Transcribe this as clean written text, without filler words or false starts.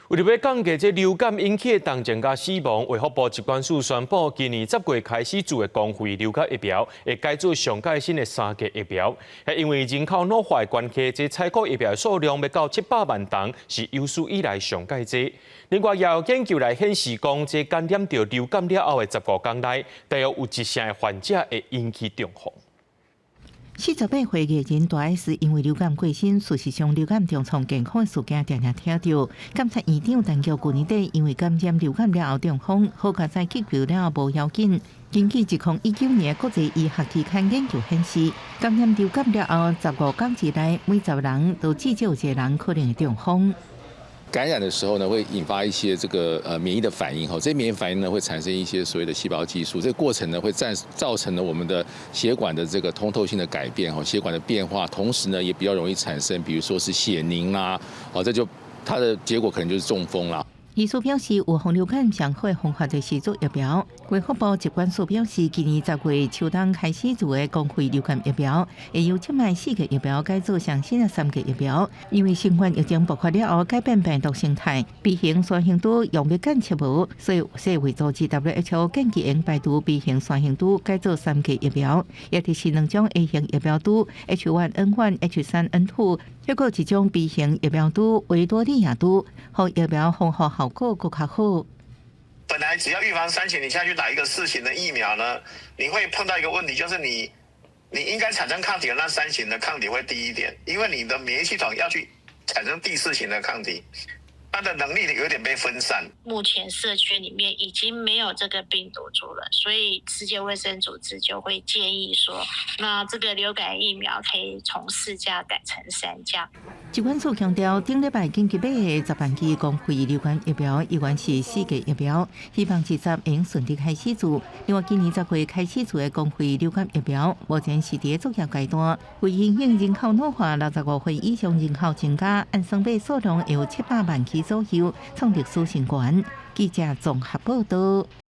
為著欲降低這流感引起的重症佮死亡，衛福部疾管署宣布，今年10月開始注的公費流感疫苗，會改做上蓋新的三價疫苗。係因為人口老化的關係，這採購疫苗的數量欲到700萬筒，是有史以來上蓋濟。另外，也有研究來顯示講，這感染著流感了後的15天內，大約有一成的患者會引起中風。48歲藝人大 S 因為流感過身，事實上流感重創健康的事件定定聽著。監察院長陳菊舊年底因為感染流感了後中風，好佳哉急救了後無要緊。根據2019年國際醫學期刊研究顯示，感染流感了後15天之內，每10人都至少有一個人可能會中風。感染的時候呢，會引發一些這個免疫的反應，哈，這些免疫反應呢會產生一些所謂的細胞激素，這個過程呢會造成了我們的血管的這個通透性的改變，哈，血管的變化，同時呢也比較容易產生，比如說是血凝啦，哦，這就它的結果可能就是中風啦。醫師表示，預防流感上好的方法就是注疫苗。衛福部疾管署表示，今年10月秋冬開始注的公費流感疫苗，會由這擺四價疫苗改做上新的三價疫苗。因為新冠疫情爆發了後，改變病毒形態，B 型山形株藥物檢測無，所以世衛組織 WHO 建議應排除 B 型山形株，改做三價疫苗，也就是兩種 A 型疫苗株 H1N1、H3N2，抑閣一種 B 型疫苗株維多利亞株，予疫苗防護效果閣較好。本來只要預防三型，你現在去打一個四型的疫苗呢，你會碰到一個問題，就是你應該產生抗體的那三型的抗體會低一點，因為你的免疫系統要去產生第四型的抗體，它的能力有點被分散。目前社區裡面已經沒有這個病毒株了，所以世界衛生組織就會建議說，那這個流感疫苗可以從四價改成三價。疾管署強調，頂禮拜緊急買的10萬劑公費流感疫苗，依然是四價疫苗，希望10月會順利開始注。另外，今年10月開始注的公費流感疫苗，目前是佇作業階段。為因應人口老化，65歲以上人口增加，按算買數量會有700萬劑左右，創歷史新高。記者綜合報道。